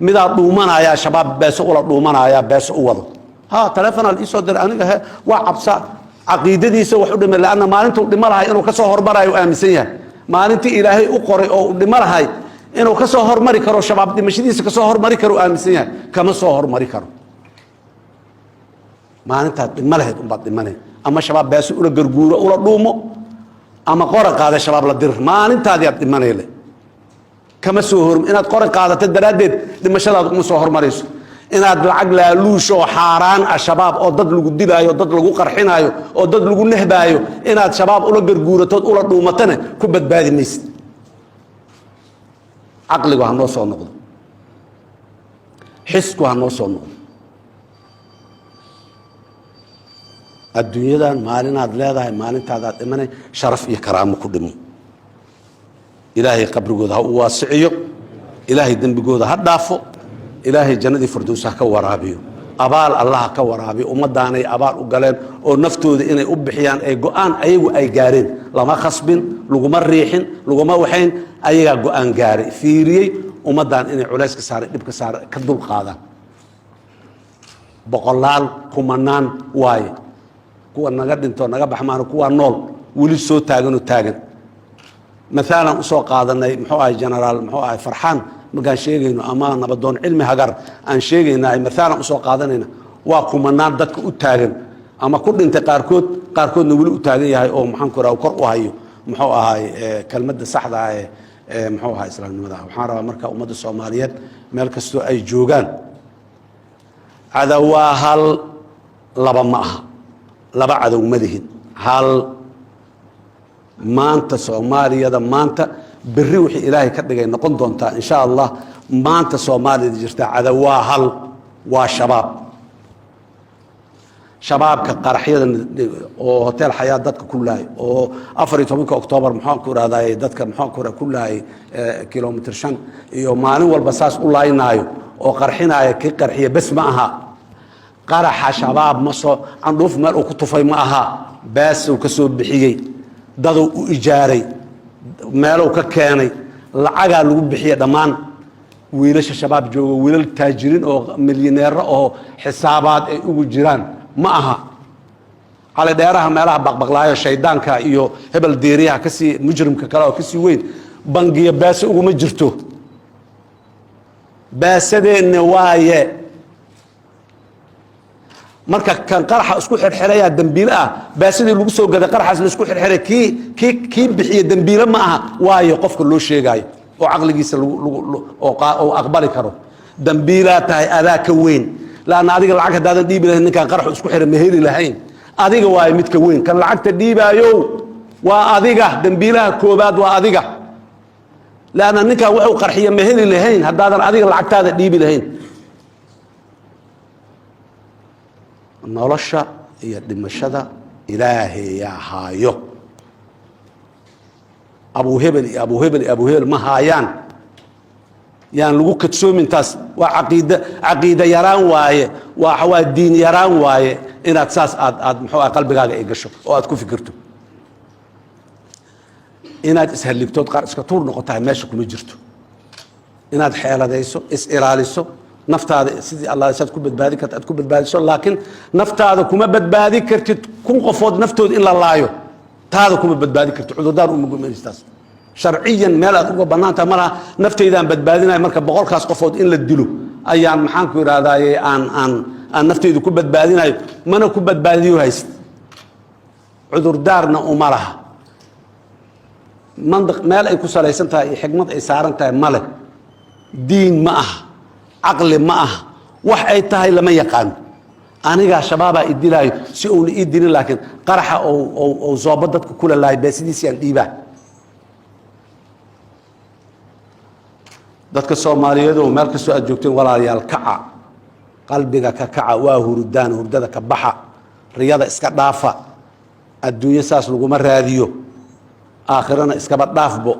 Midaa dhuumanaya, Shabaab beeso ula dhuumanaya, beeso u wado. Ha taleefonaa la iisoo diray aniga. He, waa cabsa, caqiidadiisa wax u dhimay, lanna maalintuu dhimo lahay inuu kasoo hormarayo u aaminsan yahay. Maalintii Ilaahay u qoray oo u dhimo lahay inuu kasoo hormari karo, Shabaab dhimashadiisa kasoo hormari karo u aaminsan yahay. Kama soo hormari karo. Maalintaad dhimo lahayd unbaad dhimanay. Ama Shabaab beeso ula garguuro, ula dhuumo, ama qora qaada, Shabaab la dir, maalintaadii aad dhimanayle. Kama soo hor inaad qori qaadato daraaddeed dhimashadaad uma soo hormarayso. Inaad lacag laaluush oo xaaraan ah Shabaab, oo dad lagu dilaayo, dad lagu qarxinaayo, oo dad lagu nehbaayo, inaad Shabaab ula garguuratood ula dhuumatana ku badbaadi maysid. Caqligu ha noo soo noqdo, xisku ha noo soo noqdo. Adduunyadan maalinaad leedahay, maalintaadaad dhimanay, sharaf iyo karaamo ku dhimo. Ilaahay qabrigooda ha u waasiciyo, Ilaahay dembigooda ha dhaafo, Ilaahay jannadii fardows ha ka waraabiyo, abaal Allah ha ka waraabiyo. Ummaddaanay abaal u galeen oo naftooda inay u bixiyaan ee go-aan ayagu ay gaareen. Lama khasbin, laguma riixin, laguma waxayn. Ayagaa go-aan gaaray, fiiriyey ummaddan inay culays ka saaray, dhib ka saaray, ka dul qaadaan. Boqolaal kumanaan waaye kuwa naga dhinto, naga baxmaano, kuwa nool weli soo taaganoo taagan. Maalan usoo qaadanay, muxuu ahay, generaal, muxuu ahay, Farxaan markaan sheegayno, ama Nabadoon Cilmi Hagar aan sheegayna, maalan usoo qaadanayna, waa kumanaan dadka u taagan ama ku dhintay qaarkood, qaarkoodna weli u taagan yahay oo, maxaan ku raha, kor u hayo, muxuu ahay, kelmadda saxda ah ee, muxuu ahay, islaamnimada. Waxaan rabaa marka ummadda Soomaaliyeed meel kastoo ay joogaan, cadow waa hal, laba ma aha. Laba cadow ma lihin, hal. Maanta Soomaaliyada maanta, berri wixii Ilaahay ka dhigay noqon doontaa, insha Allah. Maanta Soomaaliyada jirtaa cadow waa hal, waa Shabaab. Shabaabka qaraxyada oo Hotel Xayaat dadka ku laayay, oo 14-ka Oktoobar, maxaan ku irahday, dadka, maxaan ku ku laayay Kilomitr 5, iyo maalin walba saas u laaynaayo oo qarxinaaya, kii qarxiya bes ma aha. Qaraxa Shabaab ma soo candhuuf meel uu ku tufay ma aha. Beesuu ka soo bixiyey, daduu u ijaaray, meeluu ka keenay, lacagaa lagu bixiya. Dhammaan wiilasha Shabaab jooga wiilal taajiriin oo milyaneero oo xisaabaad ay ugu jiraan ma aha. Cali Dheeraha meelaha baqbaqlaayo, shaydaanka iyo hebel deeriyaha kasii mujrimka kale oo kasii weyn, bangiya beese uguma jirto. Beesadeenna waaye. Marka kan qaraxa isku xirxirayaa dembiile ah, baasadii lagu soo gaday qaraxaas la isku xirxiray, kii bixiye dembiile ma aha. Waayo qofka loo sheegaayo oo caqligiisa oo aqbali karo, dembiilaa tahay, adaa ka weyn. Laanna adiga lacag haddaadan dhiibi lahayn, ninkaan qaraxu isku xiray ma heli lahayn. Adiga waayo midka weyn, kan lacagta dhiibaayo waa adiga. Dembiilaha koobaad waa adiga, leanna ninkan wuxuu qarxiya ma heli lahayn haddaadan adiga lacagtaada dhiibi lahayn. Nolosha iyo dhimashada Ilaahayaa haayo. Abuuhebel iyo abuuhebel iyo abuuhebel ma haayaan. Yaan lagu kadsoomin taas. Waa caqiid, caqiida yaraan waaye, waa diin yaraan waaye inaad saas aad muxuu ah qalbigaaga ay gasho oo aad ku fikirto inaad ishalligtood qaar iska tuur noqotahay. Meesha kuma jirto inaad xeeladayso, is ilaaliso naftaada sidii Allah saad ku badbaadi karta aad ku badbaadiso, laakiin naftaada kuma badbaadi kartid 1000 qofood naftooda in la laayo. Taada kuma badbaadi kartid, cudurdaar uma gumaystaas. Sharciyan meel aad uga bannaantaha ma laha. Naftaydaan badbaadinayo, marka 100-kaas qofood in la dilo ayaan, maxaan ku idhahdaaye, aan naftaydu ku badbaadinayo, mana ku badbaadiyo haysid, cudurdaarna uma laha. Mandiq meel ay ku salaysan tahay iyo xikmad ay saaran tahay ma leh. Diin ma aha, caqli ma aha, wax ay tahay lama yaqaano. Anigaa Shabaabaa i dilaayo si uuna ii dilin, laakiin qaraxa ou zoobo dadka kula laayo beesidiisi aan dhiibaa. Dadka Soomaaliyeedo meel kastoo aad joogteen, walaalayaal, kaca, qalbiga ka kaca. Waa hurudaan, hurdada ka baxa, riyada iska dhaafa. Adduunyo saas laguma raadiyo, aakhirana iskaba dhaafbo.